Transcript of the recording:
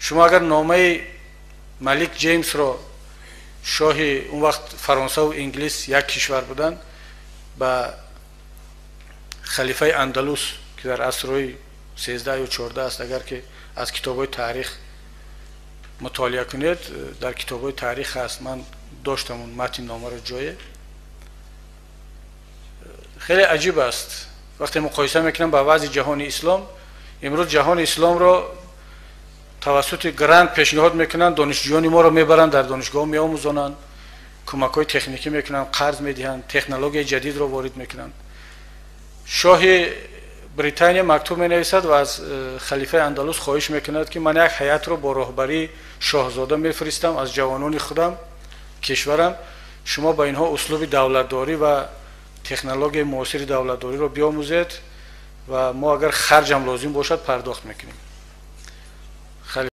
Шумо агар номаи Малик Ҷеймсро, шоҳи он вақт Фаронса ва Инглис як кишвар буданд, ба халифаи Андалус, ки дар асрҳои 13 ё 14 аст, агар ки аз китобҳои таърих мутолиа кунед, дар китобҳои таърих ҳаст, ман доштам он матни номаро ҷое. Хеле аҷиб аст вақте муқоиса мекунам ба вазъи ҷаҳони ислом. Имрӯз ҷаҳони исломро тавассути грант пешниҳод мекунанд, донишҷӯёни моро мебаранд, дар донишгоҳ меомӯзонанд, кӯмакҳои техникӣ мекунанд, қарз медиҳанд, технологияи ҷадидро ворид мекунанд. Шоҳи Британия мактуб менависад ва аз халифаи Андалус хоҳиш мекунад, ки ман як ҳайатро бо роҳбарии шоҳзода мефиристам аз ҷавонони худам, кишварам, шумо ба инҳо услуби давлатдорӣ ва технологияи муосири давлатдориро биомӯзед ва мо агар харҷам лозим бошад, пардохт мекунем.